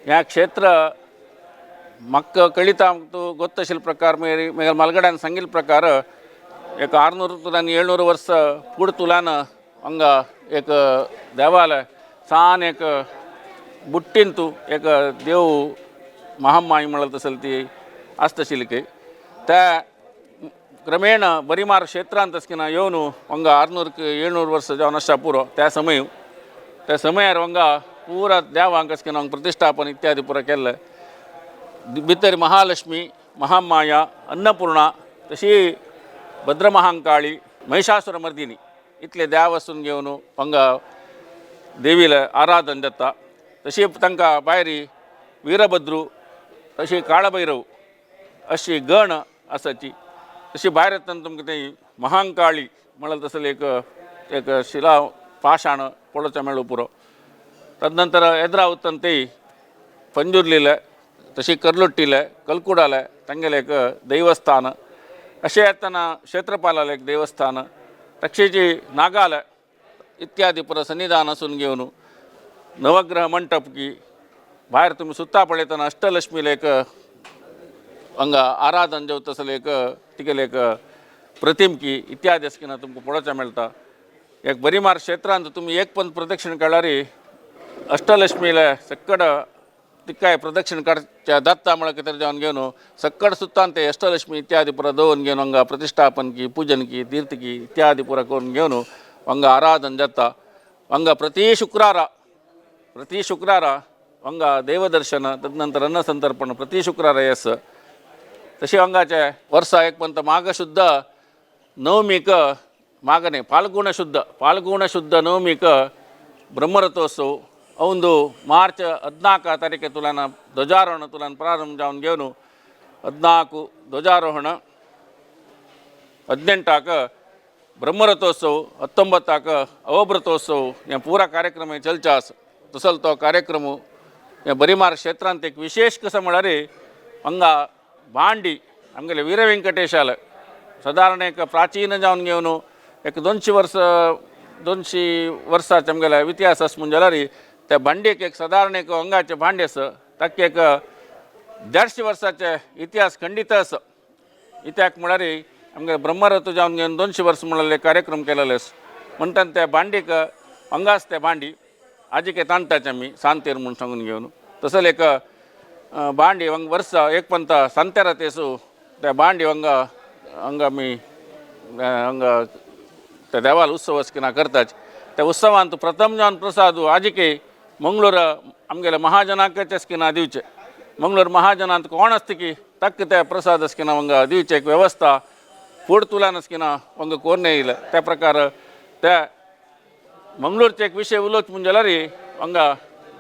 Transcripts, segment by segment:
ह्या क्षेत्र म्हाका कळिता ಗೊತ್ತಶಿಲ್ ಪ್ರಕಾರ ಮೇರಿ ಮೇಲ್ ಮಲ್ಗಡನ್ ಸಂಗಿಲ್ ಪ್ರಕಾರ एक 600 तुलान 700 वर्स फूड तुलान हांगा एक देवालय सान एक बुट्टींतू एक देव महामाई म्हणत असेल ती आसता की त्या क्रमेण बरीमार क्षेत्रांत असकिना येवन हांगा 600 700 वर्स जावन आसता पुरो त्या समय त्या समयार हांगा पुरा देवांक असकिना हांगा प्रतिष्ठापन इत्यादी पुरो केल्लें. भितर महालक्ष्मी, महामाया, अन्नपूर्णा, तशी भद्रमहांकाळी, महिषासुरमर्दिनी इतले देव आसून घेवन हांगा देवीला आराधन जाता. तशी तांकां भायरी वीरभद्रू, तशी काळभैरव अशी गण आसाची. तशी भायर येतना तुमकां थंय महांकाळी म्हणल्यार तसले एक एक शिला पाशाण पळोवच्या मेळू पुरो. तदनंतर एद्रा वतना ती पंजुर्लीले, तशी कर्लुट्टीले, कलकुडाले तांगेलें एक दैवस्थान. अशें येतना क्षेत्रपालालें एक देवस्थान, तक्षेची नागाले इत्यादी पुरो सन्निधान आसून घेवन नवग्रह मंटप की भायर तुमी सुत्ता पळयतना अष्टलक्ष्मीले एक हांगा आराधन जेवता तसलें एक तिगेलें एक प्रतिम की इत्यादी असकिना तुमकां पळोवचें मेळटा. एक बरीमार क्षेत्रांत तुमी एक पण प्रदक्षिण काडल्यार अष्टलक्ष्मीले सक्कड तिकाय प्रदक्षिण काडच्या दत्ता म्हळ्यार कितें जावन घेवन सक्कड सुत्तान ते अष्टलक्ष्मी इत्यादी पुरो दवरून घेवन हांगा प्रतिष्ठापन की पूजन की तीर्थ की इत्यादी पुरो करून घेवन हांगा आराधन जाता. हांगा प्रति शुक्रारा प्रति शुक्रारा हांगा देवदर्शन, तदनंतर अन्नसंतर्पण प्रति शुक्रारा येस. तशें हांगाचे वर्सा एक पंत माघ शुद्ध नवमीक माघ न्ही फाल्गुण शुद्ध फाल्गुण शुद्ध नवमीक ब्रह्मरथोत्सव अंदू मार्च 14 तारीखे तुलान ध्वजारोहण तुलान प्रारंभ जावन घेवन 14 ಧ್ವಜಾರೋಹಣ, 18 ब्रह्मरथोत्सव, 19 अवभृतोत्सव हे पुरा कार्यक्रम चलचा आसा. तसो तो कार्यक्रम हे बरीमार क्षेत्रांत एक विशेष कसो म्हळ्यार हांगा भांडी आमगेले वीर वेंकटेशाल सादारण एक प्राचीन जावन घेवन एक 200 वर्स 200 वर्साचे आमगेले इतिहास आसा म्हूण जाल्यार त्या भांडीक एक सादारण एक हांगाचें भांडी आसा ताका एक 150 वर्साचे इतिहास खंडीत आसा. इत्याक म्हळ्यार आमगे ब्रह्मरथ जावन घेवन 200 वर्स म्हणलेले कार्यक्रम केलेले आसा म्हणटान त्या भांडीक हांगा आसा त्या भांडी आजिके ताणटाचे आमी सांतेर म्हूण सांगून घेवन तसोच एक भांडी हांगा वर्सा एक पंत सांतेरा तेसू त्या भांडी हांगा हांगा आमी हांगा त्या देवाल उत्सव असकिना करतात. त्या उत्सवांत प्रथम जावन प्रसाद आजिके मंगळूर आमगेले महाजनाकच असकिना दिवचे. मंगळूर महाजनांत कोण आसता की तक्क त्या प्रसाद असकिना हांगा दिवचे एक व्यवस्था फूड तुलान असकिना हांगा कोण येयले. त्या प्रकार त्या मंगळूरचे एक विषय उलोवचो म्हूण जाल्यार हांगा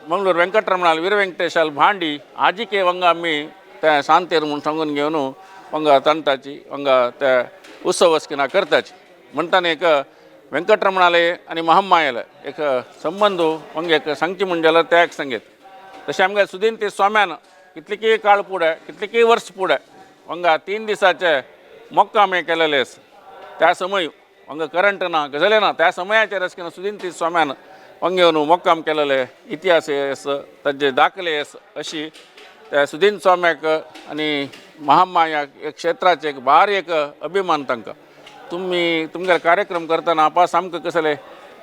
मंगळूर वेंकटरमणाल वीर वेंकटेशाल भांडी आजिके हांगा आमी त्या सांतेर म्हूण सांगून घेवन हांगा ताणटाची हांगा त्या उत्सव असकिना करताची. म्हणटाना एक वेंकटरमणाले आनी महामायाले एक संबंद हांगा एक सांगची म्हूण जाल्यार त्या एक सांगीत. तशें आमगे सुदीन ते स्वाम्यान कितलेकी काळ फुडें कितलेकी वर्स फुडें हांगा 3 दिसाचे मोक्काम हे केलेले आसा. त्या समय हांगा करंट ना गजाली ना त्या समयाचेर अशें सुदीन ती स्वाम्यान हांगा येवन मोक्काम केलेले इतिहास आसा ताजे दाखले आसा. अशी त्या सुदीन स्वाम्याक आनी महामाया एक क्षेत्राचे एक भारी एक अभिमान तांकां. तुमी तुमगेले कार्यक्रम करतना आपा आमकां कसले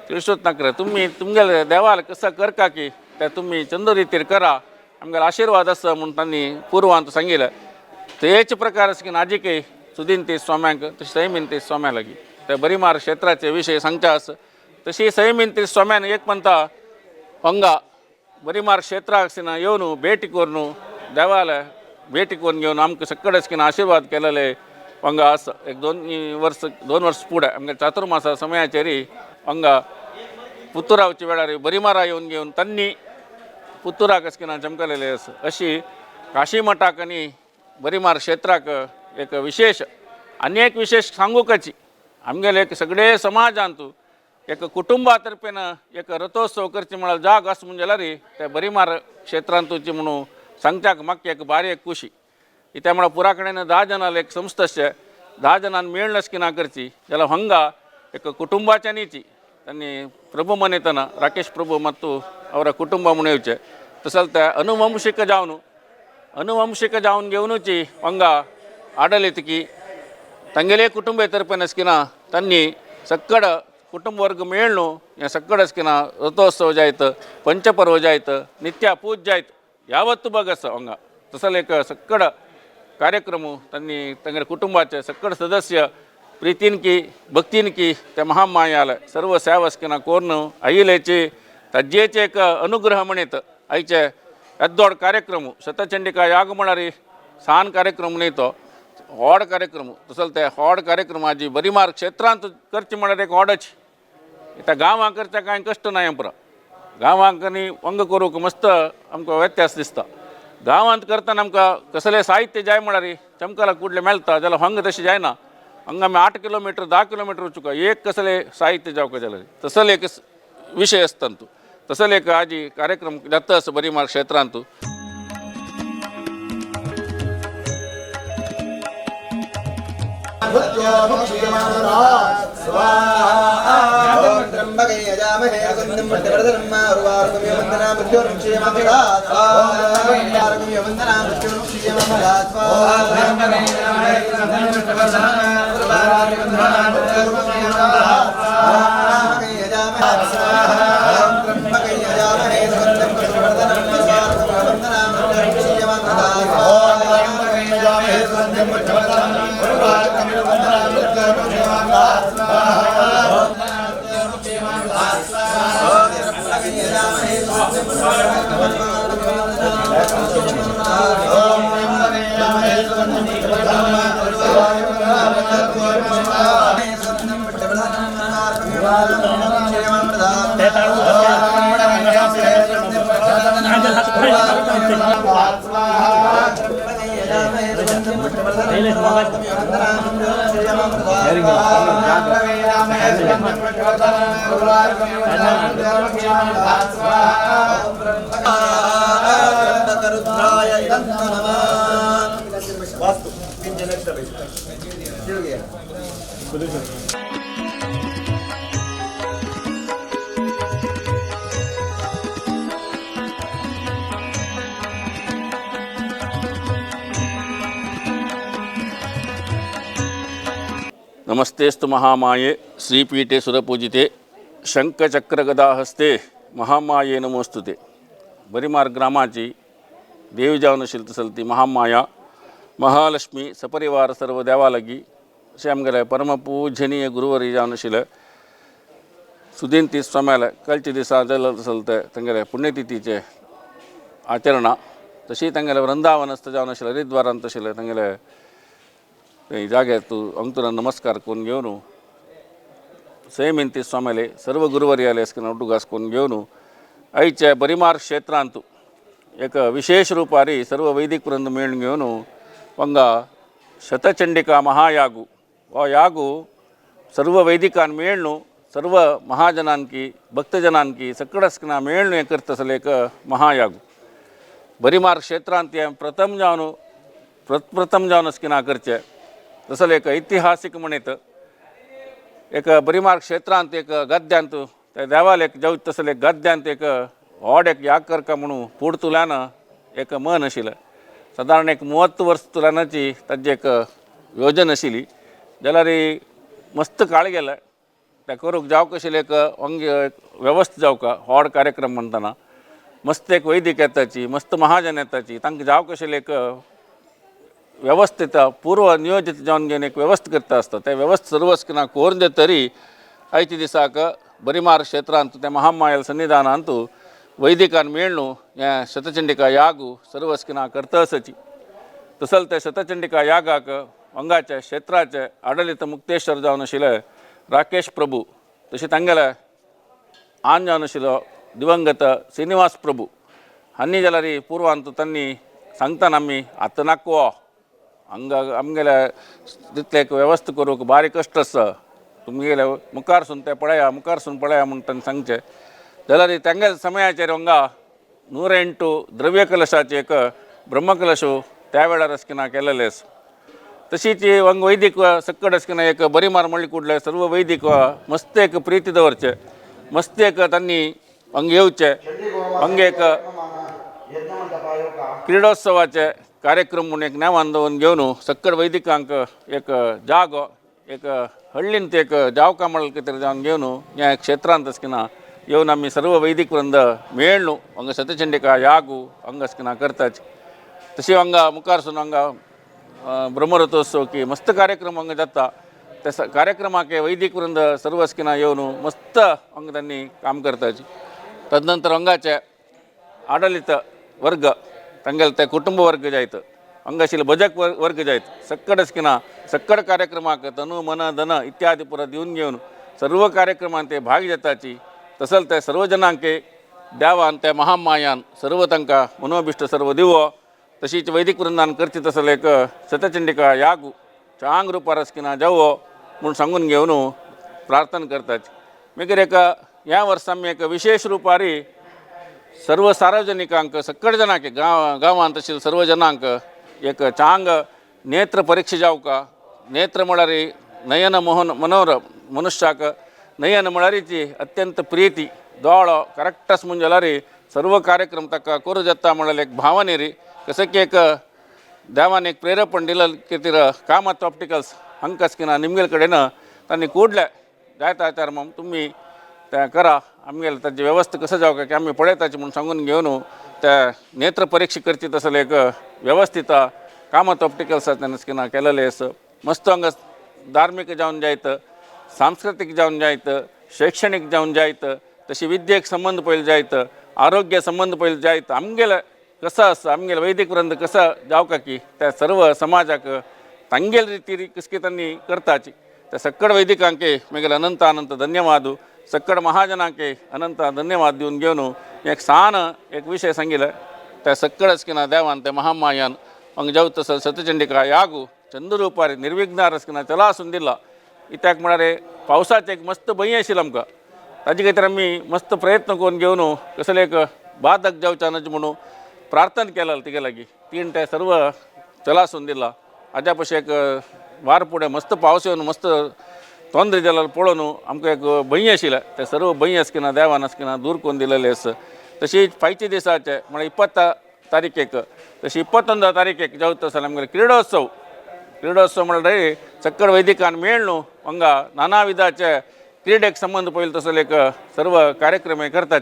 तिळसूत नाका तुमी तुमगेले देवाल कसं करका की ते तुमी चंद रितीर करा आमगेले आशिर्वाद आसा म्हूण तांणी पुर्वांत सांगिल्लें. तेच प्रकार अशें आजिके सुदीन ते स्वाम्यांक तशें सैमीन ते स्वाम्या लागीं ते बरीमार क्षेत्राचे विशय सांगचे आसा. तशी सैमीन ते स्वाम्यान एक म्हणटा हांगा बरीमार क्षेत्राक आसतना येवन भेटी करून देवालय भेटी करून घेवन आमकां सकड अशें आशिर्वाद केलेले हांगा आसा. एक 2 वर्स 2 वर्स फुडें आमगे चातुर्मासा समयाचेर हांगा पुत्तुरावच्या वेळार बरीमारा येवन घेवन तांणी पुत्तुराक अशें चमकलेले आसा. अशी काशी मठाक आनी बरीमार क्षेत्राक एक विशेश आनी एक विशेश सांगूकाची आमगेले एक सगळे समाजांत एक कुटुंबा तर्फेन एक रथोत्सव करचे म्हळ्यार जाग आसा म्हूण जाल्यार ते बरीमार क्षेत्रांतूची म्हणून सांगच्याक म्हाका एक भारी एक खुशी. इत्या म्हळ्यार पुरा कडेन 10 जाणां एक संस्था आसचे 10 जाणांनी मेळून अशें ना करची जाल्यार हांगा एक कुटुंबाच्यानीची तांणी प्रभू मनयतना राकेश प्रभू ಮತ್ತು ಅವರ ಕುಟುಂಬ म्हणून येवचे. तसलते अनुवंशिक जावन अनुवंशिक जावन घेवनूची हांगा आडलित की तांगेले कुटुंब तर्पण तांणी सक्कड कुटुंब वर्ग मेळ्ळू हें सक्कड अस्किना रथोत्सव जायत पंचपर्व जायत नित्य पूज जायत यावत्तु बग आसा हांगा तसले एक सक्कड कार्यक्रम तांणी तांगेले कुटुंबाचे सक्कड सदस्य प्रीतीन की भक्तीन की त्या महामायाला सर्व सेवा अस्किना कोर्ण आईलेचे तज्जेचे एक अनुग्रह म्हणीत आयचे येद्दोड कार्यक्रम शतचंडिका याग म्हळ्यार सान कार्यक्रम न्ही तो व्हड कार्यक्रम तसो ते व्हड कार्यक्रमाची बरीमार क्षेत्रांत करची म्हळ्यार एक व्हडच आतां गांवांत करच्या कांय कश्ट ना पुरो गांवांक आनी अंग करूंक मस्त आमकां व्यत्यास दिसता. गांवांत करतना आमकां कसलें साहित्य जाय म्हळ्यार चमकाला कुडलें मेळटा जाल्यार हांगा तशें जायना. हांगा आमी 8 किलोमिटर 10 किलोमिटर वचूंक एक कसलें साहित्य जावंक जाल्यार तसले एक विशय आसता तूं तसले एक आजी कार्यक्रम जाता आसा बरीमार क्षेत्रांत. नमस्तेस्तु महामाये श्रीपीठे सुरपूजिते शंखचक्रगदाहस्ते महामाये नमोस्तुते. बरीमार ग्रामाची देवी जावन आशिल्ली ती महामाया महालक्ष्मी सपरिवार सर्व देवा लागीं अशें आमगेले परमपूजनीय गुरुवरी जावन आशिल्ले सुदिन स्वाम्याले कालच्या दिसा जालें आसलें तें तांगेले पुण्यतिथीचें आचरणां तशी तांगेले वृंदावनस्थ जावन आशिल्लें हरिद्वारांत आशिल्लें तांगेले जाग्यार तूं अंगतुरा नमस्कार करून घेवन सैमिंती स्वाम्याले सर्व गुरुवर्याले उड्डुगास करून घेवन आयच्या बरीमार क्षेत्रांत एक विशेष रुपारी सर्व वैदिक वृंद मेळून घेवन हांगा शतचंडिका महायागू हो यागू सर्व वैदिकान मेळ्ळू सर्व महाजनांकी भक्तजनांकी सकडस्कना मेळ्ळू हें करता आसलें एक महायागू. बरीमार क्षेत्रांत हें प्रथम जावन प्रथम जावन अस्किना करचें तसलें एक ऐतिहासीक म्हणीत एक बरीमार क्षेत्रांत एक गद्यांत त्या देवाल एक जावं तसलें गद्यांत एक व्हड एक याग करका म्हणून फूड तुल्यान एक मन आशिल्लें. सादारण एक 30 वर्स तुल्यानाची ताजी एक योजन आशिल्ली जाल्यार मस्त काळ गेले त्या करूंक जावंक आशिल्लें एक अंग वेवस्था जावंक व्हड कार्यक्रम म्हणटना मस्त एक वैदिक येताची मस्त महाजन येताची तांकां जावंक आशिल्लें एक व्यवस्थित पूर्व नियोजित जावन घेवन एक व्यवस्था करता आसता ते व्यवस्था सर्व ना कोरून दित तरी आयच्या दिसाक बरीमार क्षेत्रांत त्या महामायल सन्निधानांत वैदिकान मेळ्ळू हें शतचंडिका यागू सर्व स्किना करता आसाची. तसल ते शतचंडिका यागाक हांगाचे क्षेत्राचे आडलित मुक्तेश्वर जावन आशिल्ले राकेश प्रभू तशें तांगेले आन जावन आशिल्लो दिवंगत श्रीनिवास प्रभू हांणी जाल्यार पुर्वांत तांणी सांगतना आमी आतां नाका हांगा आमगेले तितलें एक वेवस्था करूंक बारीक कश्ट आसा तुमगेले मुखारसून तें पळया मुखारसून पळया म्हूण तांणी सांगचें जाल्यार तांगेल्या समयाचेर हांगा 108 द्रव्यकलशाचें एक ब्रह्मकलश त्या वेळार अस्किना केलेलें आसा. तशीच हांगा वैदिक सक्कड अस्किना एक बरीमार म्हणली कुडले सर्व वैदिक मस्त एक प्रिती दवरचें मस्त एक तांणी हांगा येवचें हांगा एक क्रीडोत्सवाचे कार्यक्रम म्हणून एक नांवान दवरून घेवन सक्कड वैदिकांक एक जागो एक हळ्ळींत एक जावका म्हणल्यार कितें जावन घेवन ह्या क्षेत्रांत असकिना येवन आमी सर्व वैदिक वृंद मेळ्ळू हांगा सतचंडिका यागू हांगा असकिना करताच. तशी हांगा मुखार सून हांगा ब्रह्मरथोत्सव की मस्त कार्यक्रम हांगा जाता. त्या कार्यक्रमाक वैदिक वृंद सर्व असकिना येवन मस्त हांगा तांणी काम करताची. तदनंतर हांगाचे आडलित वर्ग तांगेले ते कुटुंब वर्ग जायत हांगा आशिल्ले भजक वर्ग जायत सक्कड असकिना सक्कड कार्यक्रमाक तनु मन धन इत्यादी पुरा दिवन घेवन सर्व कार्यक्रमांत ते भाग घेताची. तसंच ते सर्व जनांके देवान त्या महामायान सर्व तांकां मनोभिश्ट सर्व दिवो. तशीच वैदिक वृंदान करची तसले एक सतचंडिका यागू चांग रुपार असकिना जावो म्हूण सांगून घेवन प्रार्थना करताची. मागीर एक ह्या वर्सा आमी एक विशेष रुपारी सर्व सार्वजनिकांक सक्कड जणांक गांवांत आशिल्ले सर्व जणांक एक चांग नेत्र परीक्षा जावका. नेत्र म्हळ्यार नयन मोहन मनोर मनुष्याक नयन म्हळ्यार ती अत्यंत प्रीती दोळो करेक्ट आसा म्हूण जाल्यार सर्व कार्यक्रम ताका करूं जाता म्हळ्यार एक भावने री कसं की एक देवान एक प्रेरपण दिलं खातीर कामत ऑप्टिकल्स हांकां किना निमगेल कडेन तांणी ಕೂಡಲೇ जायत आचार म्हण तुमी तें करा आमगेले ताची वेवस्था कसं जावं की आमी पळयताची म्हूण सांगून घेवन त्या नेत्र परीक्षा करची तसले एक व्यवस्थित कामत ऑप्टिकल्स किना केलेलें आसा. मस्त हांगा धार्मीक जावन जायत, सांस्कृतीक जावन जायत, शैक्षणीक जावन जायत, तशी विद्येक संबंद पयले जायत, आरोग्य संबंद पयले जायत, आमगेले कसं आसा आमगेले वैदिक वृंद कसं जावका की त्या सर्व समाजाक तांगेले रिती कसकी तांणी करताची. त्या सक्कड वैदिकांके मागीर अनंत अनंत धन्यवाद, सक्कड महाजनांके अनंत धन्यवाद दिवन घेवन एक सान एक विशय सांगिल्ले. त्या सक्कडच किना देवान त्या महामायान हांगा जावं तसो सतचंडिका यागू चंद्ररूपारी निर्विघ्न रसकिना चलासून दिला. कित्याक म्हळ्यार पावसाचें एक मस्त भंय आशिल्लें आमकां, ताजे खातीर आमी मस्त प्रयत्न करून घेवन कसले एक बाधक जावच्या न्हय म्हणून प्रार्थना केला तिगे लागीं तीन ते सर्व चलासून दिला. हाज्या पशी एक वार फुडें मस्त पावस येवन मस्त तोंदरे जाल्यार पळोवन आमकां एक भंय आशिल्लें, ते सर्व भंय आसकिना देवान आसकिना दूर करून दिलेलें आसा. तशीच फायच्या दिसाचे म्हळ्यार 20 तारखेक तशी 21 तारखेक जावता आसतना आमगेलो क्रीडोत्सव. क्रीडोत्सव म्हळ्यार सक्कड वैदिकान मेळ्ळू हांगा नाना विधाचे क्रीडेक संबंद पयले तसले एक सर्व कार्यक्रम हे करतात.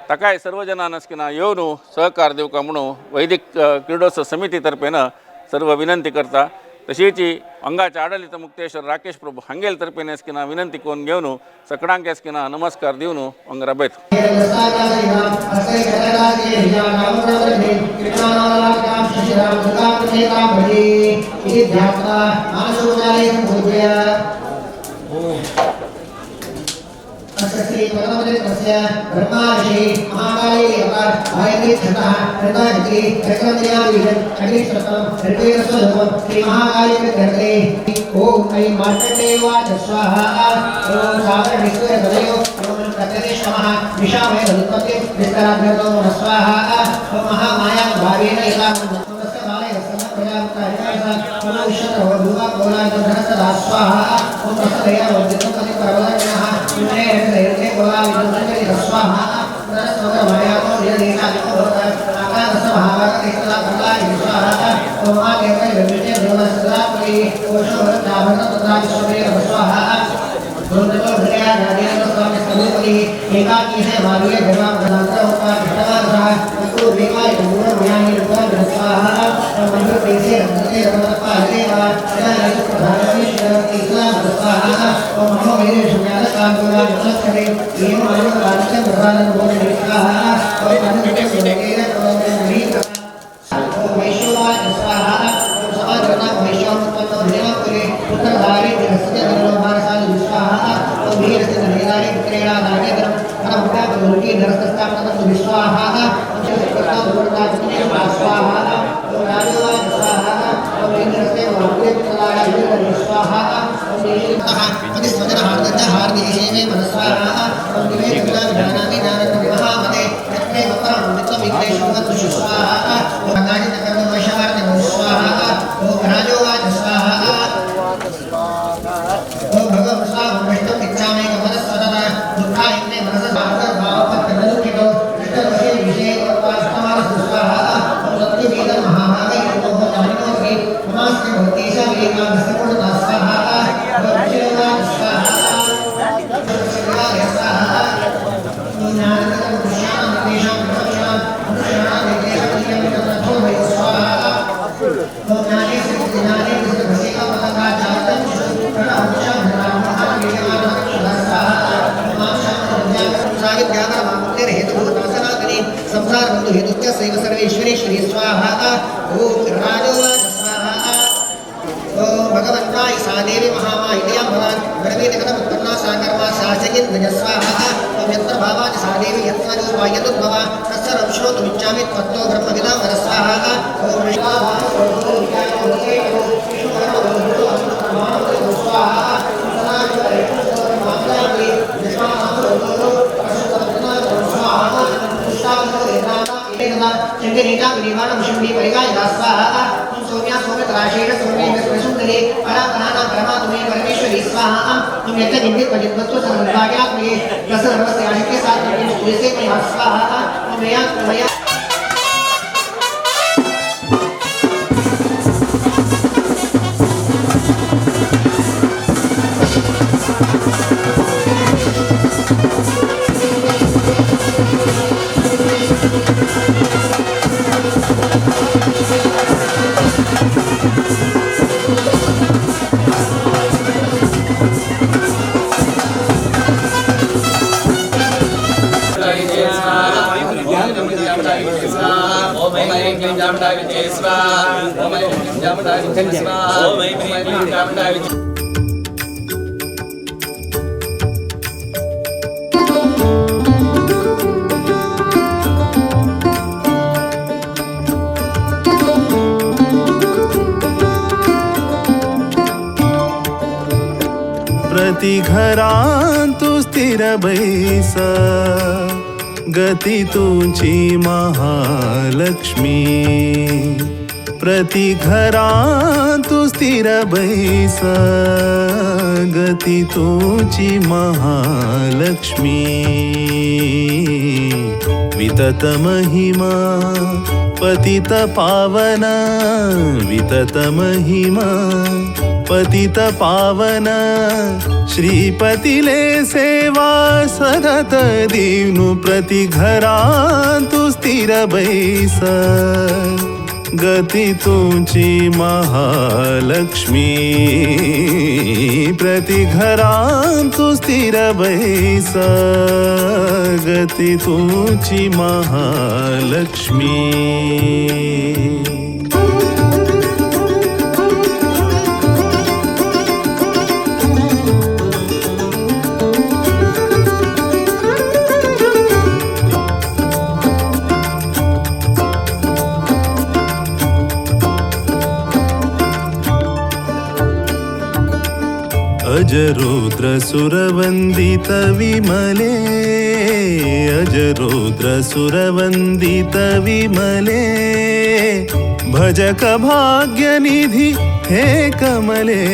ताकाय सर्व जनान आसकिना येवन सहकार दिवका म्हणून वैदिक क्रीडोत्सव समिती तर्फेन सर्व विनंती करता. तशीच हांगाचे आडलित मुक्तेश्वर राकेश प्रभू हांगेल तर्फेन आसकिना विनंती करून घेवन सकडांक आसकिना नमस्कार दिवन हांगा राबयत. ओम ऐं मार्कण्डेयवाच स्वाहा. ओम सागरविश्वसदयो ओम प्रकृतिश्रमः विषामय उत्पत्ति विस्तराभ्यतो स्वाहा. ओम महामाया भावेन यथा स्वाहा. ओम स्वाहा. परमेश्वरी स्वाहा। ओम राजोवाच स्वाहा। ओम भगवन्ताय सा देवी महामाय दयां भवान् ब्रवीतकथमुत्पन्ना सा कर्मा सा जगिन्ध्वज स्वाहा। ओम यत्र भावानि सा देवी यत्र रूपा यदुद्भवा तत्सर्वं श्रोतुमिच्छामि त्वत्तो ब्रह्मविदां वर स्वाहा। ओम स्वाहा। सौम्या सौम्यतराशेण सौम्य सुन्दरे परापराणां परमात्मे परमेश्वरी स्वाहा। तुम यत्र किञ्चित् वजित्वत्व सर्वभाग्यात्मये रसधर्मस्य आशिके सात्म्यं स्तूयसे मया स्वाहा। मया मया प्रतिघरांतु स्थिर बैस गती तुझी महालक्ष्मी। प्रतिघरांतु स्थिर बैस गती तुझी महालक्ष्मी। वितत महिमा पतित पावन वितत महिमा पतित पावन श्रीपतिले सेवा सतत दीनु प्रतिघरांतु स्थिर बैस गती तुझी महालक्ष्मी। प्रतिघरांतु स्थिर बैस गती तुझी महालक्ष्मी। अजरुद्र सुरवंदित विमले अजरुद्र सुरवंदित विमले भजक भाग्यनिधि हे कमले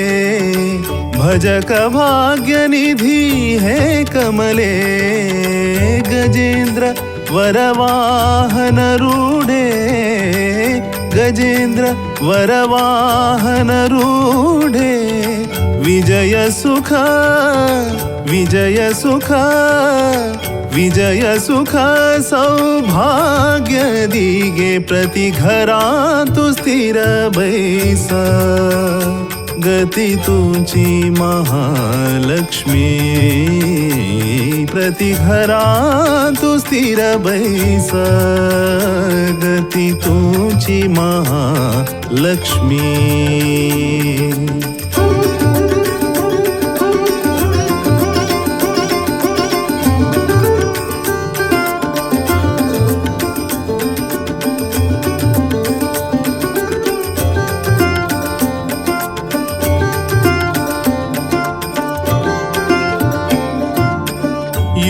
भजक भाग्यनिधि हे कमले। गजेंद्र वरवाहन रूढ़े गजेंद्र वरवाहन रूढ़े विजय सुख विजय सुख विजय सुख सौभाग्य दिगे प्रतिघरांतु स्थिर बैस गती तुझी महालक्ष्मी। प्रतिघरांतु स्थिर बैस गती तुझी महालक्ष्मी।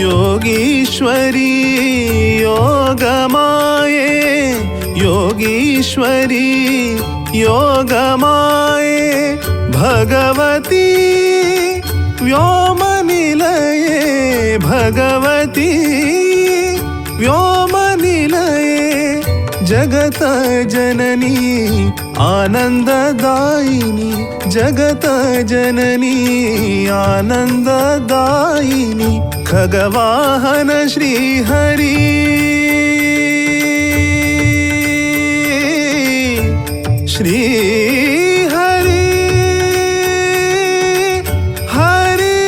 योगीश्वरी योगमाये योगीश्वरी योगमाये भगवती व्योमनिलये भगवती व्योमनिलये जगत जननी आनंददायिनी जगत जननी आनंददायिनी खगवाहन श्री हरि श्री हरि हरि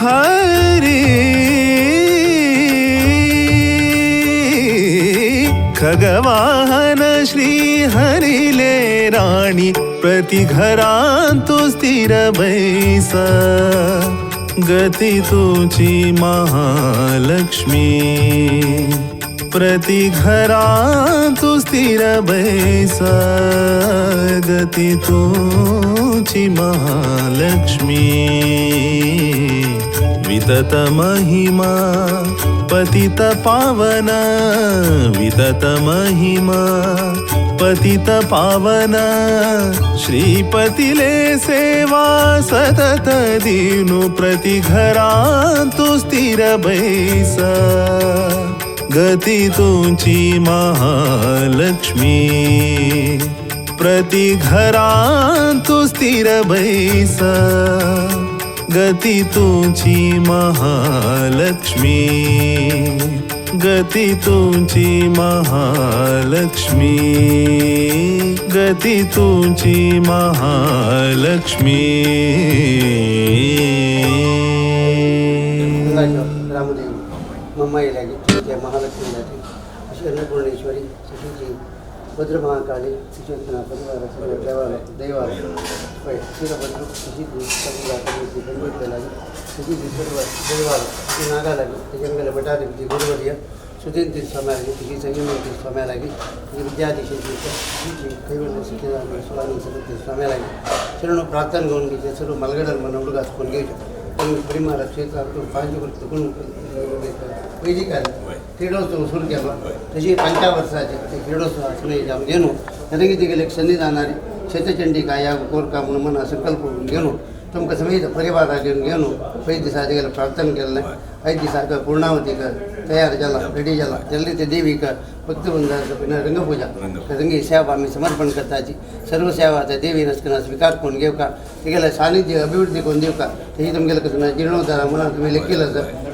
हरि। खगवाहन श्री हरिले राणी प्रति घरांतु स्थिर बैसा गती तुझी महालक्ष्मी प्रति घरांतु स्थिर बैसा गती तुझी महालक्ष्मी वितत महिमा पतित पावन वितत महिमा पतित पावन श्रीपतिले सेवा सतत दीनु प्रति घरांतु स्थिर बैसा गती तुझी महालक्ष्मी प्रति घरांतु स्थिर बैसा गती तुझी महालक्ष्मी गती तुझी महालक्ष्मी गती तुझी महालक्ष्मी। रामदेव मम्माई लागी जय महालक्ष्मी लागी अशी अन्नपूर्णेश्वरी तशीच भद्र महाकाली तशीच परिवार सर्व देवालय दैवालय वीरभद्र तशीच लागी तशीच सर्व दैवालय ती नागा लागी तेच्या मठाधिपती गुरुवर्य सुधींद्र स्वामी लागी तुझी संयमंत्री स्वामी लागी तुझी विद्याधीश तुझी कैवल्य सच्चिदानंद स्वामी सरस्वती स्वामी लागी शरण प्रार्थना करून घेवचे सर्व मलगडन मन उडगास करून घेवचे पण परिमार क्षेत्रात पांच गुण वैदिक क्रीडोत्सव सुरू केला तशी 5 वर्षाचे ते क्रीडोत्सव असणे जाऊन घेणं रंगीत गेले सन्निधानारी शतचंडिका या कोरका म्हणून मना संकल्प करून घेणं तुमकां समेत परिवारा घेवन घेवन 5 दिसा गेलं प्रार्थना केलें 5 दिसाक पूर्णावतीक तयार जाला रेडी जाला जल्दी ते देवीक भक्तवृंदाचं रंगपूजा रंगी सेवा आमी समर्पण करताची सर्व सेवा त्या देवी नसकना स्वीकार करून घेवका तेगेले सानिध्य अभिवृद्धी करून दिवका तेही तुमगेले कसं जीर्णोद्धार म्हणून तुम्ही लेखिलं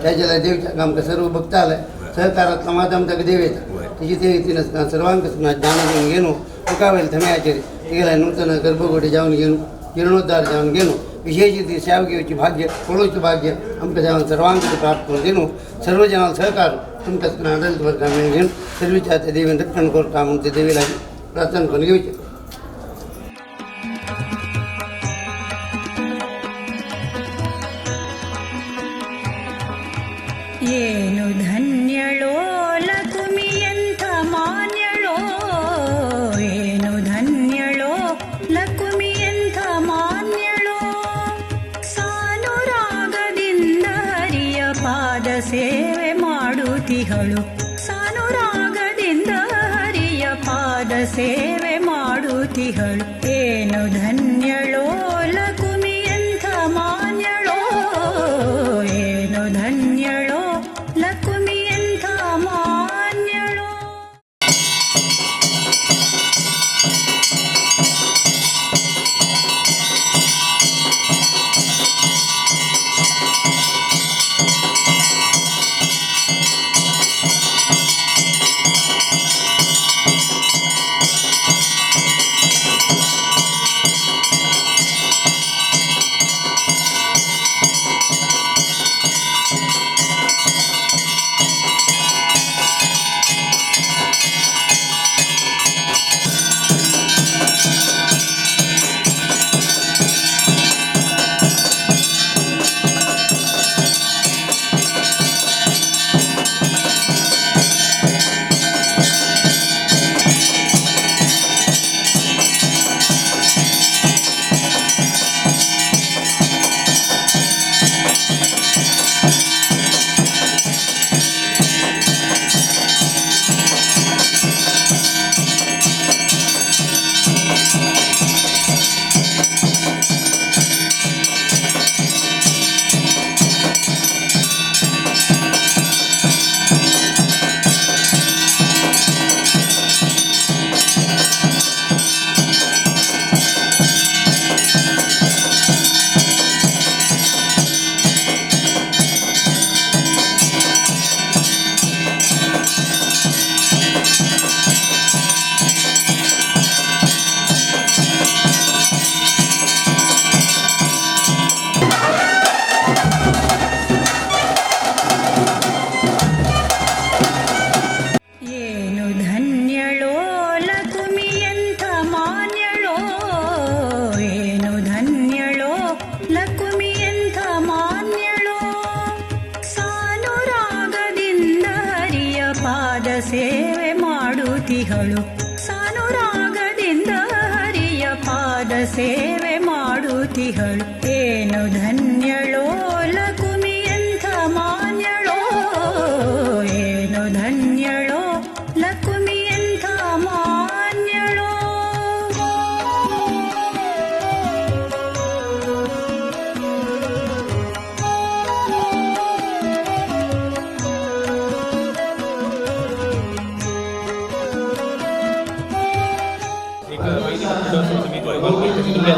त्या ज्याला देवीच्या आमकां सर्व भक्त आले सहकारातला माध्यम ताका देव येता तेजी ते रीतीन आसतना सर्वांक ज्ञान घेवन घेवन मुखावयले थम्याचेर तेगेले नूतन गर्भगुडी जावन घेवन जीर्णोद्धार जावन घेवन विशेष ती सेवा घेवची भाग्य पळोवचें भाग्य आमकां देवान सर्वांक प्राप्त करून दिवन सर्व जनां सहकार तुमकां आडलित वर्गां घेवन सर्वीच्या त्या देवीन रक्षण करता म्हणून ते देवी लागीं प्रार्थना करून घेवचें। ಏನು ಧನ್ಯಳೋ ಲಕುಮಿಯಂಥ ಮಾನ್ಯಳೋ ಏನು ಧನ್ಯಳೋ ಲಕುಮಿಯಂಥ ಮಾನ್ಯಳೋ ಸಾನುರಾಗದಿಂದ ಹರಿಯ ಪಾದ ಸೇವೆ ಮಾಡುತ್ತಿಹಳು ಸಾನುರಾಗದಿಂದ ಹರಿಯ ಪಾದ ಸೇವೆ ಮಾಡುತ್ತಿಹಳು ಏನು ಧನ್ಯಳೋ ಲಕುಮಿಯಂಥ ಮಾನ್ಯಳೋ ಏನು ಧನ್ಯಳೋ ಲಕುಮಿಯಂಥ ಮಾನ್ಯಳೋ। ಮಾಡುತ್ತಿಹಳು, ಸಾನುರಾಗದಿಂದ ಹರಿಯ ಪಾದ ಸೇವೆ ಮಾಡುತ್ತಿಹಳು. ಏನು ಧನ್ಯಳೋ ಲಕುಮಿಯಂಥ ಮಾನ್ಯಳೋ, ಏನು ಧನ್ಯಳೋ ಲಕುಮಿಯಂಥ ಮಾನ್ಯಳೋ.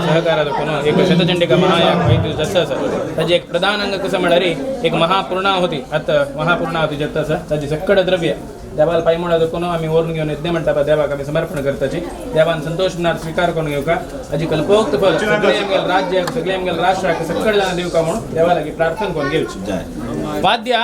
सहकार दाखोवन एक शतचंडिका महायाग वैद्य जाता आसा ताजी एक प्रधान अंग कसं म्हळ्यार एक महापूर्णाहुती. आतां महापूर्णाहुती जाता आसा ताजी सक्कड द्रव्य देवाला पायमोडा दाखोवन आमी व्हरून घेवन यज्ञ म्हणटा पळय देवाक आमी समर्पण करताची. देवान संतोष मनार स्विकार करून घेवका, ताजी कल्पोक्त फल सगळे आमगेले राज्याक, सगळे आमगेले राष्ट्राक सक्कड जाणां दिवका म्हणून देवा लागीं प्रार्थना करून घेवची. वाद्या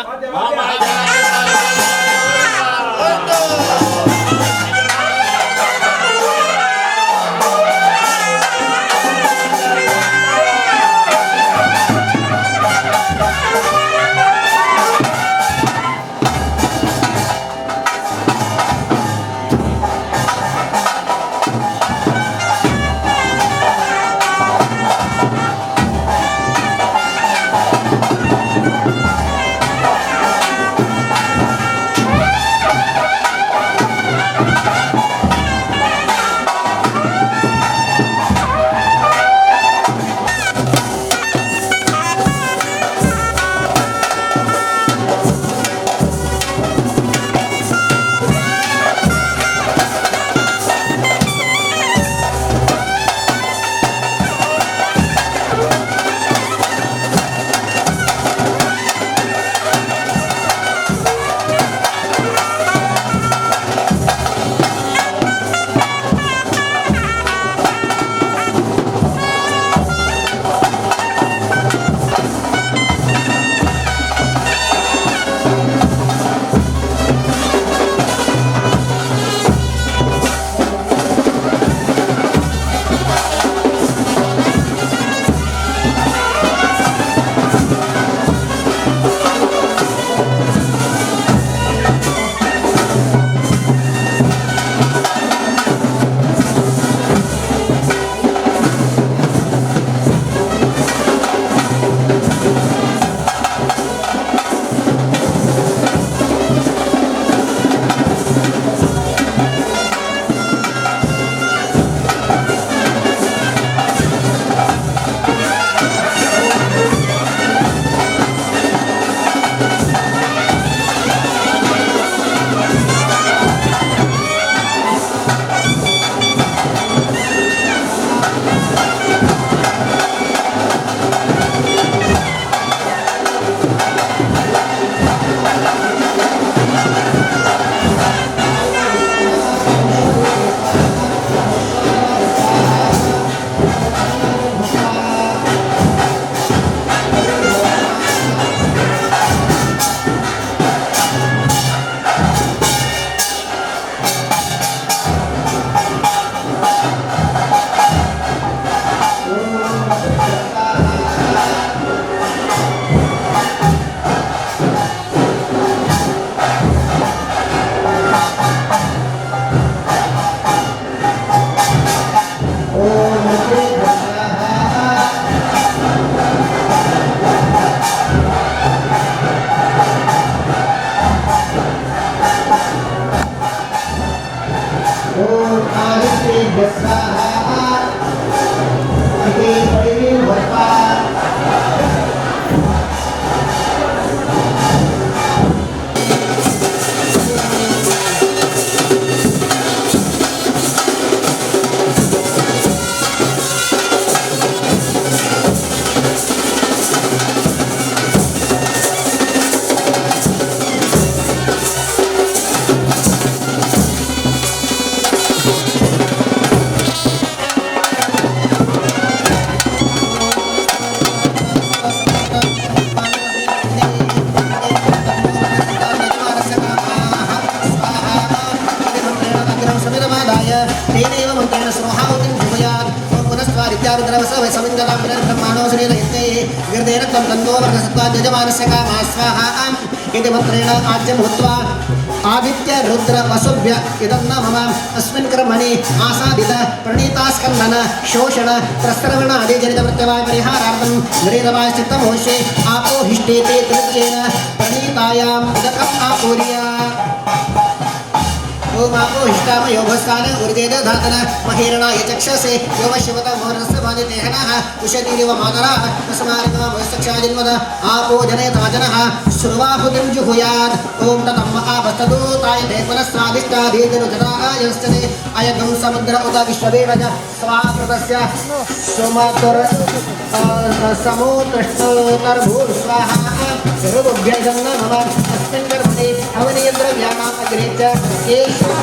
यजमानस्य कामा स्वाहा इति मन्त्रेण आज्यं हुत्वा आदित्य रुद्र वसुभ्य इदं न मम अस्मिन् कर्मणि आसादित प्रणीतास्कन्दन शोषण प्रस्रवण आदिजनित प्रत्यवाय परिहारार्थं विरेदवाय चित्तमोषे आपो हिष्टेते तृत्येन प्रणीतायाम् उदकम् आपूर्य ओम आपो हिष्टामयो भस्तान ऊर्जेद धातन महीरणाय चक्षसे योवशिवत मोरस्य बाधितेहनः उशतीरिव मातराः तस्मार्गमस्तक्षाजिन्वद आपो जनयताजनः श्रुवाहुतिं जुहुयात् ओम ततम् आपस्तदूताय ते पुनस्साधिष्ठाधीतनुजतायश्चते अयगं समुद्र उत विश्ववेदज स्वाकृतस्य सुमतुर समुतृष्णोतर्भूर्स्वाहा ऋभुभ्यजं न मम अस्मिन् कर्मणि हवनीयद्रव्याणाम् अग्रे च केशव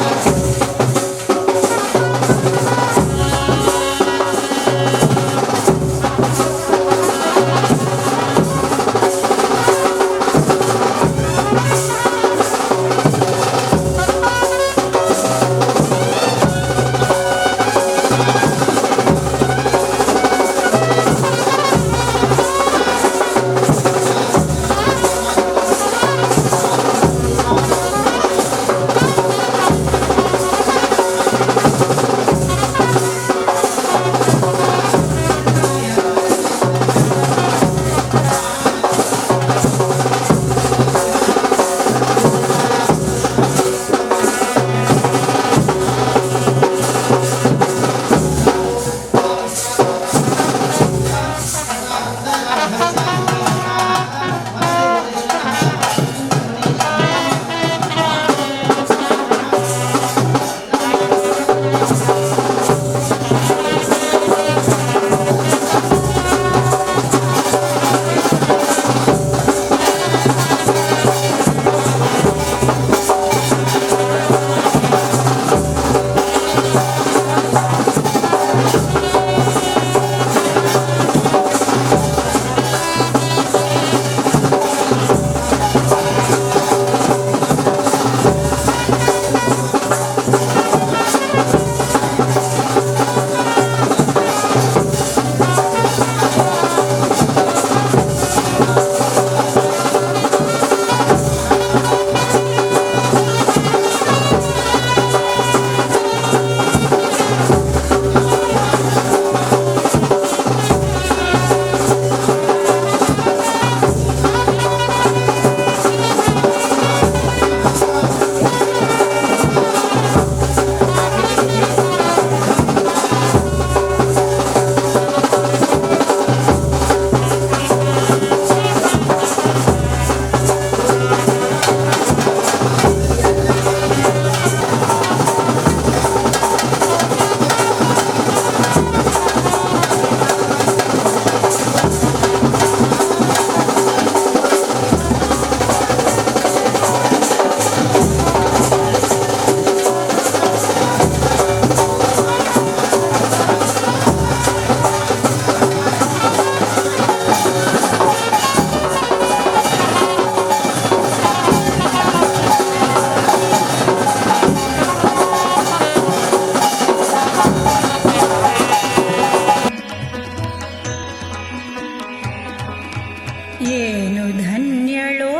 ಏನು ಧನ್ಯಳೋ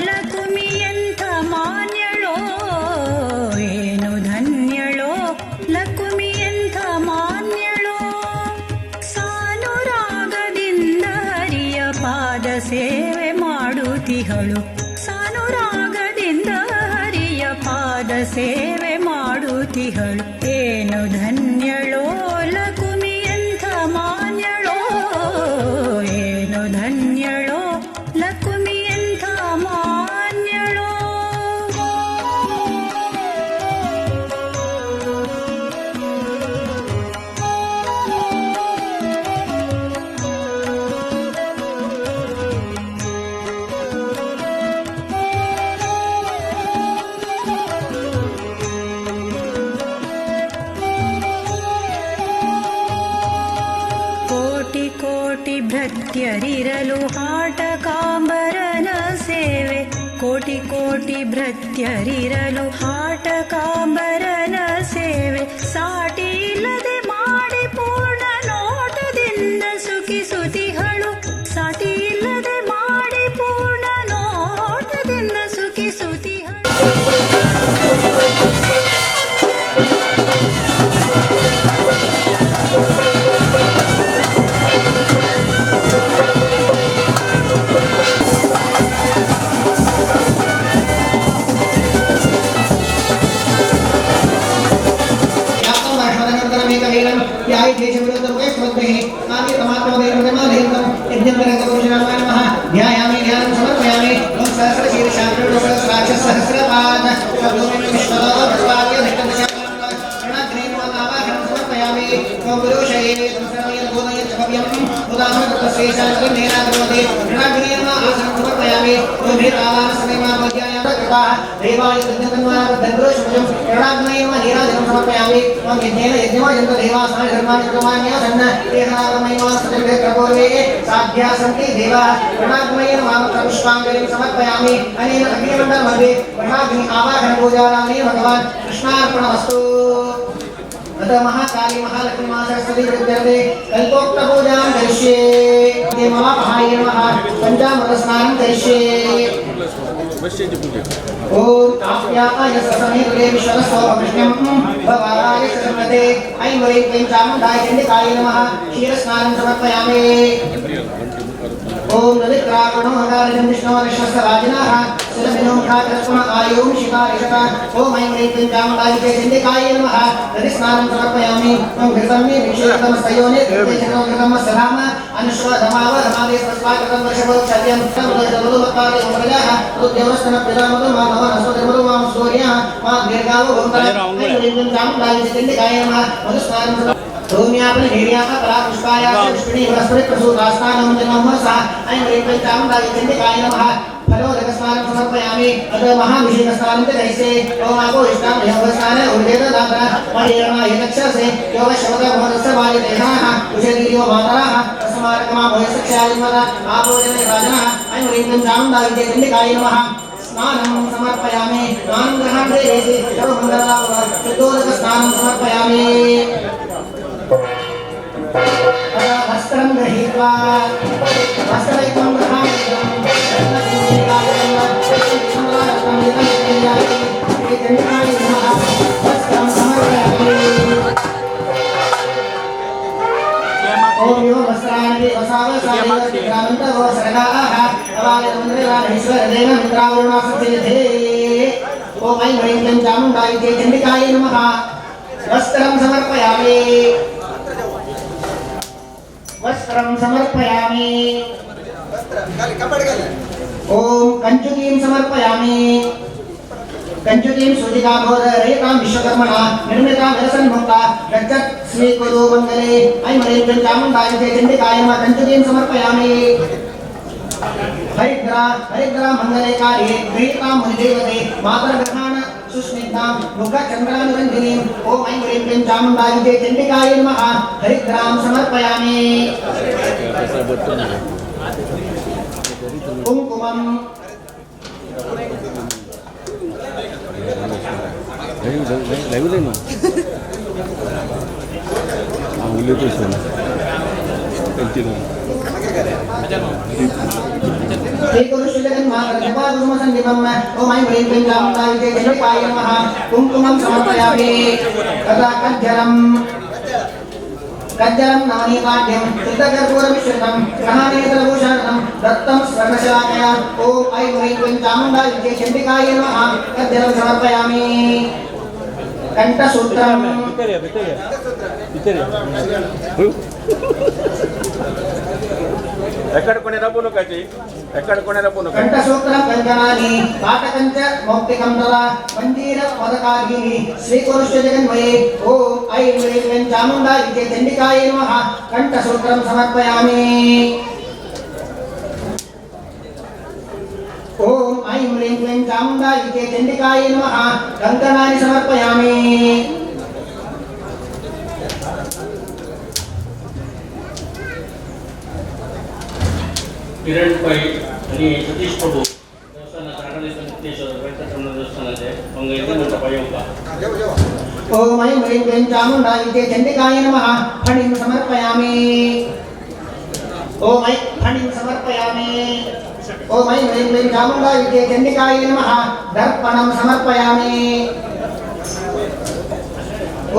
ಲಕುಮಿಯಂಥ ಮಾನ್ಯಳೋ, ಏನು ಧನ್ಯಳೋ ಲಕುಮಿಯಂಥ ಮಾನ್ಯಳೋ, ಸಾನುರಾಗದಿಂದ ಹರಿಯ ಪಾದ ಸೇವೆ ಮಾಡುತ್ತಿಹಳು, ಸಾನುರಾಗದಿಂದ ಹರಿಯ ಪಾದ ಸೇವೆ ಮಾಡುತ್ತಿಹಳು. ಏನು ಧನ್ಯಳೋ ಲಕುಮಿಯಂಥ ಮಾನ್ಯಳೋ, ಏನು ಧನ್ಯಳೋ ಲಕುಮಿಯಂಥ ಮಾನ್ಯಳೋ. ಕೋಟಿ ಕೋಟಿ ಭೃತ್ಯರಿರಲು ಹಾಟಕಾಂಬರನ ಸೇವೆ, ಕೋಟಿ ಕೋಟಿ ಭೃತ್ಯರಿರಲು ಹಾಟಕಾಂಬರನ ಸೇವೆ, ಸಾಟಿ ಇಲ್ಲದೆ ಮಾಡಿ ಪೂರ್ಣ ನೋಟದಿಂದ ಸುಖಿಸುತಿಹಳು, ಸಾಟಿ ಇಲ್ಲದೆ ಮಾಡಿ ಪೂರ್ಣ ನೋಟದಿಂದ ಸುಖಿಸುತಿಹಳು. यायिदेशविरोधमुखे काव्यतमात्मदेवमाधेयं यज्ञं नमः ध्यायामि ध्यानं समर्पयामि ॐ सहस्रशीर्षाग्रसहस्रपाद समर्पयामि ॐ पुरुषये समर्पयामि ॐ समर्पयामि ॐ यज्ञेन यज्ञमयन्त देवासानि धर्माणि कृतमान्यासन्न साध्या सन्ति देवाः ऋणाग्नये नमः पुष्पाञ्जलिं समर्पयामि अनेन अग्निमण्डलमध्ये ब्रह्माग्नि आवाहनपूजारामे भगवान् कृष्णार्पणमस्तु। अतः महाकाली महालक्ष्मी महासरस्वती विद्यते कल्पोक्तपूजां करिष्ये। मम महाय नमः पञ्चामृतस्नानं करिष्ये। ॐ आप्याय ससमेतुरे विश्वस्वकृष्णं भवाय सन्मते ऐं ह्रीं क्लीं चामुण्डाय चण्डिकाय नमः क्षीरस्नानं समर्पयामि। ॐ ललित्रावणो हकारजं विष्णोरिश्वस्तराजिनः सुरभिनो मुखाकरस्म आयुं शिकारिषत। ॐ ऐं ह्रीं क्लीं चामुण्डाय चण्डिकाय नमः नदीस्नानं समर्पयामि। ॐ घृतं मे विक्षेतमस्तयोने घृतं सधाम अनुश्वधमाव धमादे स्वस्वागतं वर्षभोक्षत्यं तमदोषमधुमत्पादे उद्यमस्तन पितामधु माधव नस्वतिमधु मां सूर्यः मा दीर्घावो भवन्तः ऐं ह्रीं क्लीं चामुण्डाय चण्डिकाय नमः मधुस्नानं भूम्यापन हीर्याः परापुष्पायाः पुष्पिणी वनस्पति प्रसूतास्नानं नमः सा ऐं ह्रीं क्लीं चामुण्डाय चण्डिकाय नमः फलोदकस्नानं समर्पयामि। अथ महाभिषेकस्नानं च करिष्ये। ॐ आपो इष्टां योगस्नान ऊर्जेतदातन मणिर्मायतक्षसे योगशवतमोदस्य वायुदेहाः उषदीर्यो मातराः तस्मारकमा भोयसक्षायुमद आपो जने राजनः ऐं ह्रीं क्लीं चामुण्डाय चण्डिकाय नमः स्नानं समर्पयामि। स्नानं गृहाणे देशे सर्वमङ्गलाव शुद्धोदकस्नानं समर्पयामि। वस्त्रं गृहीत्वा वस्त्रैकं वस्त्रं समर्पयामि। ॐ यो वस्त्राणि वसावसावसावन्तवो सर्गाः अवायमन्त्रेवाणीश्वरदेव मित्रावरुणासचेधे। ॐ ऐं ह्रीं क्लीं चामुण्डाय चण्डिकाय नमः वस्त्रं समर्पयामि। वस्त्रं समर्पयामि। ॐ कञ्चुकीं समर्पयामि। कञ्चुकीं सूचिकाघोररहितां विश्वकर्मणा निर्मितां विरसन्मुक्ता गच्छत् स्वीकुरु मङ्गले ऐं ह्रीं क्लीं चामुण्डाय चण्डिकाय नमः कञ्चुकीं समर्पयामि। हरिद्रा हरिद्रा मङ्गले कार्ये गृहीतां मुनिदेवते मातर्गृहाण सुस्निग्धां मुखचन्द्रानुरञ्जिनीं ॐ ऐं ह्रीं क्लीं चामुण्डाय चण्डिकाय नमः हरिद्रां समर्पयामि। कुङ्कुमं ॐ ऐं ह्रीं क्लीं चामुण्डाय चण्डिकाय नमः कुङ्कुमं समर्पयामि। तथा कज्जलं कज्जलं नवनीताढ्यं शुद्धकर्पूरमिश्रितं ग्रहाणेतरभूषणं दत्तं स्वर्णशलाकया ॐ ऐं ह्रीं क्लीं चामुण्डाय चण्डिकाय नमः कज्जलं समर्पयामि। कंठसूत्रं कंठसूत्रं कंकणानि पाटकं च मौक्तिकं तथा मञ्जीरपदकाधीनि स्वीकुरुष्व जगन्मये ॐ ऐं ह्रीं क्लीं चामुण्डाय चण्डिकाय नमः कंठसूत्रं समर्पयामि। ॐ ऐं ह्रीं क्लीं चामुण्डाय चण्डिकाय नमः कंकणानि समर्पयामि। किरण पै आणि सतीश प्रभू देवस्थानाचे आराधना मुक्तेश्वर वेंकटरमण देवस्थानाचे मंगळाचे मंडप येवका। ॐ ऐं ह्रीं क्लीं चामुण्डाय चण्डिकाय नमः फणिं समर्पयामि। ॐ ऐं फणिं समर्पयामि। ॐ ऐं ह्रीं क्लीं चामुण्डाय चण्डिकाय नमः दर्पणं समर्पयामि।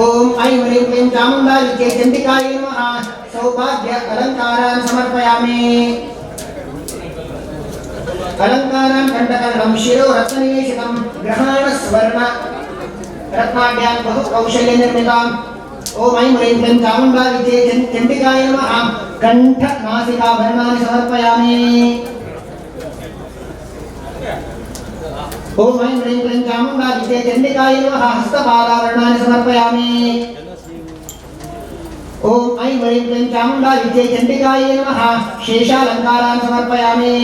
ॐ ऐं ह्रीं क्लीं चामुण्डाय चण्डिकाय नमः सौभाग्य अलङ्कारान् समर्पयामि। अलङ्कारान् कण्ठकर्णं शिरो रत्ननिवेशितं ग्रहाण स्वर्ण रत्नाढ्यां बहुकौशल्यनिर्मितां ओम ऐं ह्रीं क्लीं चामुण्डा विद्ये चण्डिकाय नमः कंठ नासिकाभरणानि समर्पयामि। ओम ऐं ह्रीं क्लीं चामुण्डा विद्ये चण्डिकाय नमः हस्तपादाभरणानि समर्पयामि। ओम ऐं ह्रीं क्लीं चामुण्डा विद्ये चण्डिकाय नमः शेषालङ्कारान् समर्पयामि।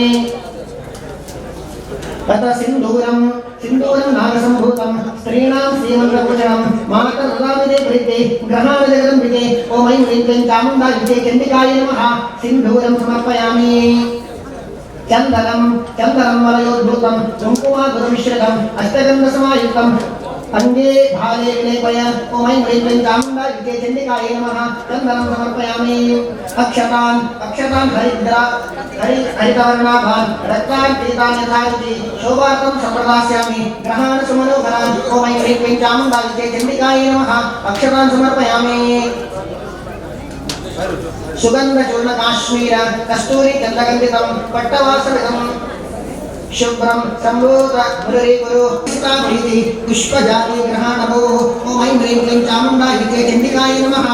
तथा सिन्दूरं सिन्दूरं नागसम्भूतं स्त्रीणां श्रीमन्त्रभूषणं मातर्ददामि ते प्रीते ग्रहाण जगदम्बिके। ओम ऐं ह्रीं क्लीं चामुण्डा विद्ये चण्डिकाय नमः सिन्दूरं समर्पयामि। चन्दनं चन्दनं वलयोद्भूतं कुङ्कुमाधुरमिश्रितम् अष्टगन्धसमायुक्तम् अंगे भाले विलेपय। ओम ऐं ह्रीं क्लीं चामुण्डा विद्ये चण्डिकाय नमः चन्दनं समर्पयामि। अक्षतान् अक्षतान् हरिद्रा हरितवर्णाभान् रक्तान् पीतान् यथारुचि शोभार्थं सम्प्रदास्यामि ग्रहाण सुमनोहरान्। ओम ऐं ह्रीं क्लीं चामुण्डा विद्ये चण्डिकाय नमः अक्षतान् समर्पयामि। सुगन्धचूर्ण काश्मीर कस्तूरी गन्धगन्धितं पट्टवासविदं शुभ्रं सम्भूत मुररी गुरु प्रीति पुष्पजाली ग्रहाणभोः। ओम ऐं ह्रीं क्लीं चामुण्डा विद्ये चण्डिकाय नमः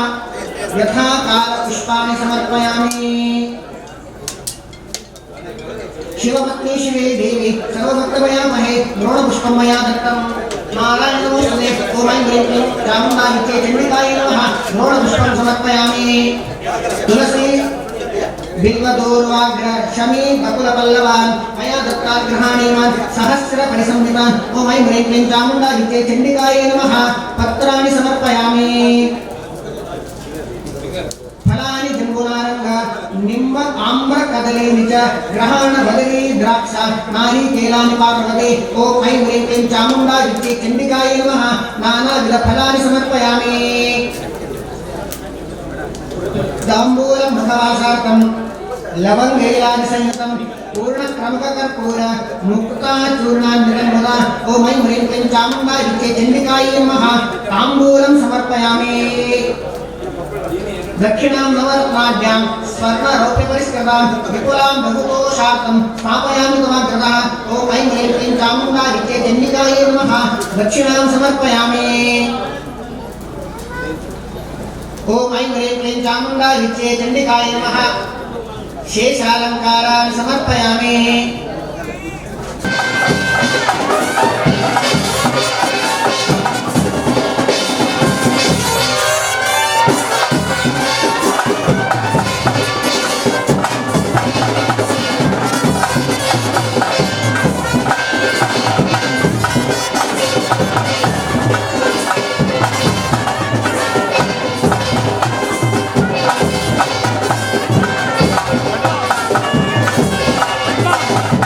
यथा काल पुष्पाणि समर्पयामि। शिवपत्नी शिवे देवी सर्वभक्तमयामहे द्रोणपुष्पं मया दत्तं नारायण नमोस्तुते। ओम ऐं ह्रीं क्लीं चामुण्डा विद्ये चण्डिकाय नमः द्रोणपुष्पं समर्पयामि। तुलसी बिल्वदूर्वाग्र शमी बकुलपल्लवान् मया दत्तान् गृहाणीमान् सहस्रपरिसंहितान्। ओम ऐं ह्रीं क्लीं चामुण्डा विद्ये चण्डिकाय नमः पत्राणि समर्पयामि। फलानि जम्बुनारङ्ग निम्ब आम्र कदलीनि च ग्रहाण बदली द्राक्षा नारिकेलानि पार्वते। ओम ऐं ह्रीं क्लीं चामुण्डा विद्ये चण्डिकाय नमः नानाविधफलानि समर्पयामि। ताम्बूलं मुखवासार्थं लवङ्गैलानि संयुतं पूर्णक्रमकर्पूर मुक्ताचूर्णान्वितं। ओम ऐं ह्रीं क्लीं चामुण्डा विद्ये चण्डिकाय नमः ताम्बूलं समर्पयामि। दक्षिणां नवरत्नाढ्यां स्वर्णरौप्यपरिष्कृतां विपुलां बहुतोषार्थं स्थापयामि तवाग्रतः। ओम ऐं ह्रीं क्लीं चामुण्डा विद्ये चण्डिकाय नमः दक्षिणां समर्पयामि। ओम ऐं ह्रीं क्लीं चामुण्डा विद्ये चण्डिकाय नमः शेषालङ्कारान् समर्पयामि। Come on.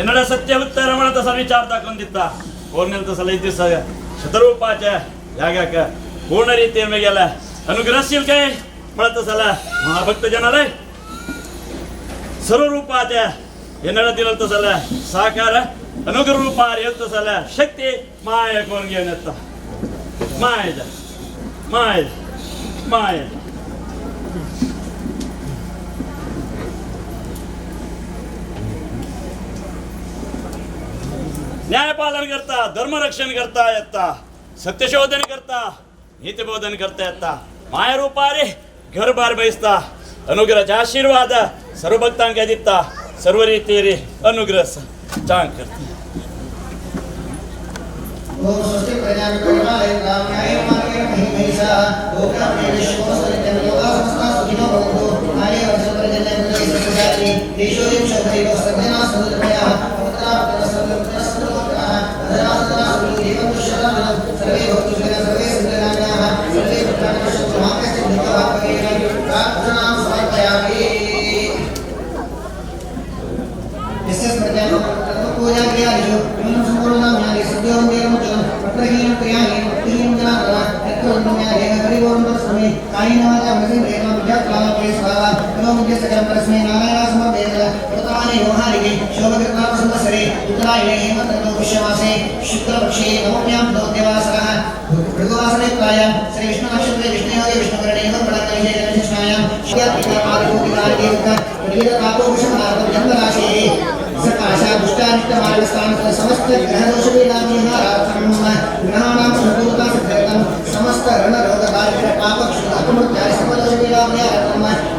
ಎನ್ನಡ ಸತ್ಯ ಉತ್ತರ ಮಾಡತ ಸಲ ವಿಚಾರ ತಾಕೊಂದಿತ್ತ ಓರ್ನೆಲ್ತ ಸಲ ಇದ್ದಿಸ ಶತರೂಪಾಚ ಯಾಗಾಕ ಪೂರ್ಣ ರೀತಿಯ ಮೇಗೆಲ್ಲ ಅನುಗ್ರಹಶೀಲ ಕೈ ಮಾಡತ ಸಲ ಮಹಾಭಕ್ತ ಜನರೇ ಸರ್ವರೂಪಾಚ ಎನ್ನಡ ದಿನಲ್ತ ಸಲ ಸಾಕಾರ ಅನುಗ್ರಹ ರೂಪ ಹೇಳ್ತ ಸಲ ಶಕ್ತಿ ಮಾಯ ಕೋನ್ಗೆ ನೆತ್ತ ಮಾಯದ ಮಾಯದ ಮಾಯ न्यायपालन करता, धर्मरक्षण करता येता, सत्यशोधन करता, नीतिबोधन करता येता, मायारूपारे घरबार बयसता, अनुग्रहाचे आशीर्वाद सर्व भक्तांक दिता, सर्व रीतीरे अनुग्रह चांग करता.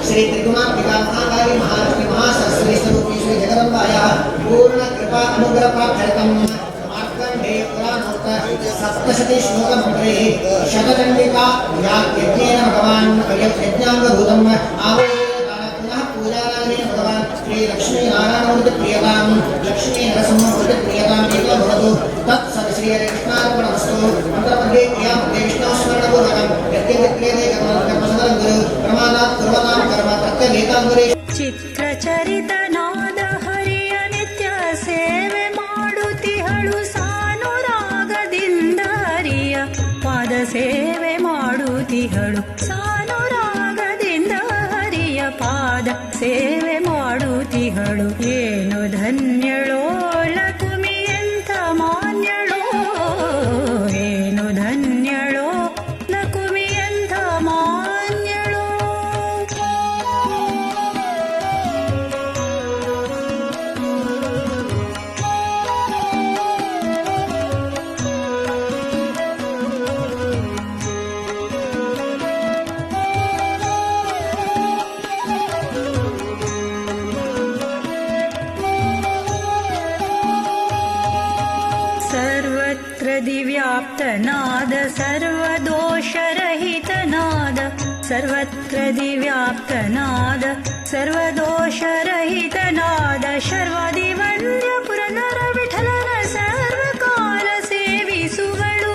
श्री त्रिगुणात्मिका महाकाली महालक्ष्मी महासरस्वती स्वरूपी श्री जगदंबायाः पूर्ण कृपा अनुग्रह प्राप्त्यर्थं मार्कण्डेय पुराणोक्त सप्तशती श्लोक मन्त्रैः शतचण्डिका यज्ञेन भगवान् यज्ञाङ्गभूतम् आवाहयेत्। पुनः पूजाराधनेन भगवान् श्री लक्ष्मी नारायणमूर्ति प्रियतां लक्ष्मी नरसिंहमूर्ति प्रियतां एको भवतु। तत् सत् श्री हरिकृष्णार्पणमस्तु। मन्त्रमध्ये क्रियामध्ये विष्णुस्मरणपूर्वकं यद्यत् क्रियते कर्म सकलं गुरु प्रमादात् कुर्वतां कर्म प्रत्यगेताङ्गुरे. ಚಿತ್ರಚರಿತನಾದ ಹರಿಯ ನಿತ್ಯ ಸೇವೆ ಮಾಡುತ್ತಿಹಳು ಸಾನುರಾಗದಿಂದ ಹರಿಯ ಪಾದ ಸೇವೆ ಮಾಡುತ್ತಿಹಳು ಸಾನುರಾಗದಿಂದ ಹರಿಯ ಪಾದ ಸೇವೆ ಮಾಡುತ್ತಿಹಳು. ಏನು ಧನ್ಯಳೋ ಲಕುಮಿ ಎಂಥ ಮಾನ್ಯಳೋ, ಏನು ಧನ್ಯಳೋ ಲಕುಮಿ ಎಂಥ ಮಾನ್ಯಳೋ. ಸರ್ವತ್ರ ದಿವ್ಯಾಪ್ತನಾದ ಸರ್ವದೋಷರಹಿತನಾದ, ಸರ್ವತ್ರ ದಿವ್ಯಾಪ್ತನಾದ ಸರ್ವದೋಷರಹಿತನಾದ ಶರ್ವಾದಿ ವಂದ್ಯ ಪುರಂದರ ವಿಠಲನ ಸರ್ವಕಾಲ ಸೇವಿಸುವಳು.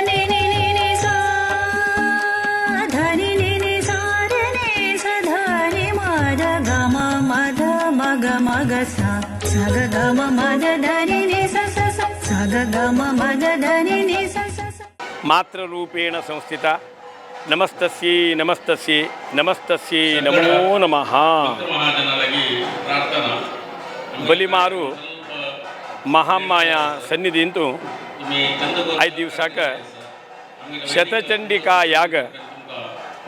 ನಿ ನಿ ನಿ ನಿ ಸಾ ಧನಿ ನಿ ನಿ ಸಾ ರೆ ನಿ ಸ ಧನಿ ಮದ ಗ ಮ ಮದ ಮಗ ಮಗ ಸ ಸ ಗ ಗ ಮ ಮದ ಧನಿ ನಿ ಸ ಸ ಸ ಸ ಗ ಗ ಮ ಮದ ಧನಿ ನಿ ಸ ಸ ಸ. ಮಾತೃರೂಪೇಣ ಸಂಸ್ಥಿತ ನಮಸ್ತಸ್ಯೈ ನಮಸ್ತಸ್ಯೈ ನಮಸ್ತಸ್ಯೈ ನಮೋ ನಮಃ. ಬಲಿಮಾರು ಮಹಾಮಾಯ ಸನ್ನಿಧಿಂತು 5 ದಿವಸಕ ಶತಚಂಡಿಕಾ ಯಾಗ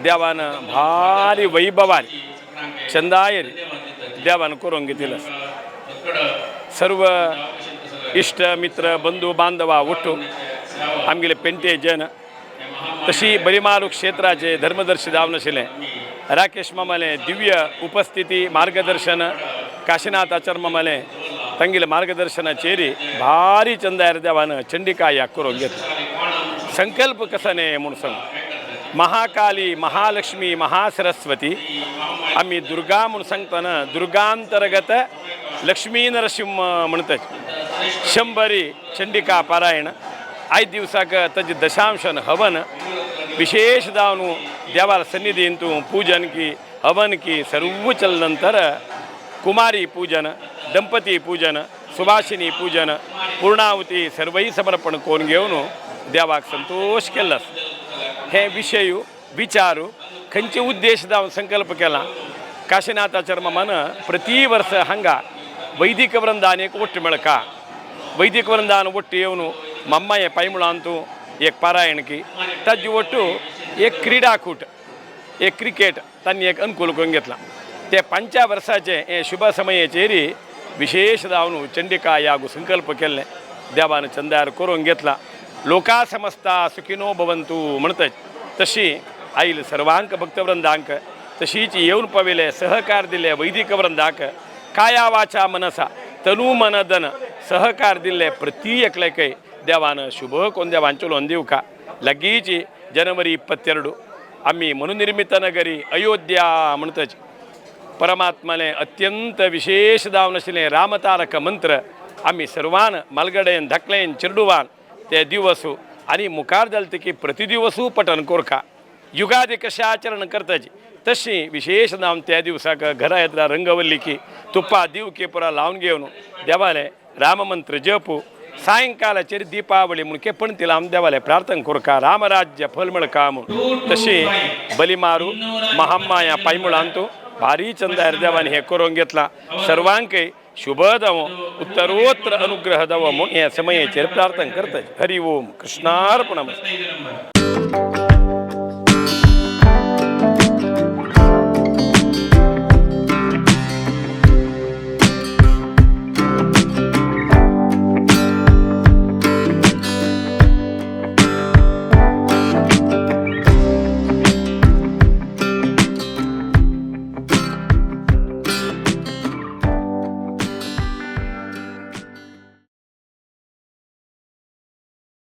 देवान भारी वैभवान चंदायर देवान करून घेतिल्लो. सर्व इश्ट मित्र बंधू बांधवा ಒಟ್ಟು आमगेले पेंटे जन तशी बरीमारू क्षेत्राचे धर्मदर्शी जावन आशिल्लें राकेश मामाले दिव्य उपस्थिती मार्गदर्शन काशीनाथ आचार्य मामाले तांगेले मार्गदर्शनाचेर भारी चंदायर देवान चंडिका याग करून घेतली. संकल्प कसा न्ही म्हूण सांग, महाकाली महालक्ष्मी महासरस्वती आमी दुर्गा म्हूण सांगतना दुर्गांतर्गत लक्ष्मी नरसिंह म्हणतात. 100 चंडिका पारायण 5 दिवसाक ताजे दशांशन हवन विशेष जावन देवाला सन्निधींतू पूजन की हवन की सर्व चल नंतर कुमारी पूजन दंपती पूजन सुभाषिनी पूजन पूर्णाहुती सर्वही समर्पण करून घेवन देवाक संतोष केल्लो. हे विशय विचारू खंयचे उद्देश जावन संकल्प केला काशीनाथाचार्य मामान प्रति वर्स हांगा वैदिक वृंदान एक ಒಟ್ಟು मेळका वैदिक वृंदान ಒಟ್ಟು येवन मम्माये पायमुळांतू एक पारायण की ताजे ಒಟ್ಟು एक क्रीडाकूट एक क्रिकेट तांणी एक अनुकूल करून घेतला. ते 5 वर्साचे हे शुभ समयेचेर विशेष जावन चंडिका यागू संकल्प केल्ले देवान चंदार करून घेतला. लोका समस्ता सुखिनो भवंतु म्हणतात तशी आईल सर्वांक भक्तवृंदांक तशीच येवन पाविले सहकार दिले वैदिक वृंदाक काया वाचा मनसा तनु मन धन सहकार दिले प्रति एकल्याकय देवान शुभ कोण देवान चलोवन दिवका. लगीच जनवरी 22 आम्ही मनुनिर्मित नगरी अयोध्या म्हणताच परमात्माने अत्यंत विशेष जावन आशिल्लें रामतारक मंत्र आमी सर्वान मालगडेन धाकलेन चेरडुवान ते दिवस आनी मुखार जाले की प्रतिदिवसू पठण कोरका युगादी कशें आचरण करताची तशी विशेष जावन त्या दिवसाक घरा येतला रंगवल्ली की तुप्पा दिवकी पुरा लावन घेवन देवाले राममंत्र जपू सायंकालाचेर दीपावली म्हणून पणती लावन देवाले प्रार्थना कोरका रामराज्य फल मेळका म्हूण. तशी बलिमारू महामाया पायमुळांतू भारी चंदायर देवान हे करून घेतला. सर्वांकय शुभ जावं उत्तरोत्तर अनुग्रह जावो म्हूण हे समयेचेर प्रार्थना करता. हरि ओम कृष्णार्पणमस्तु.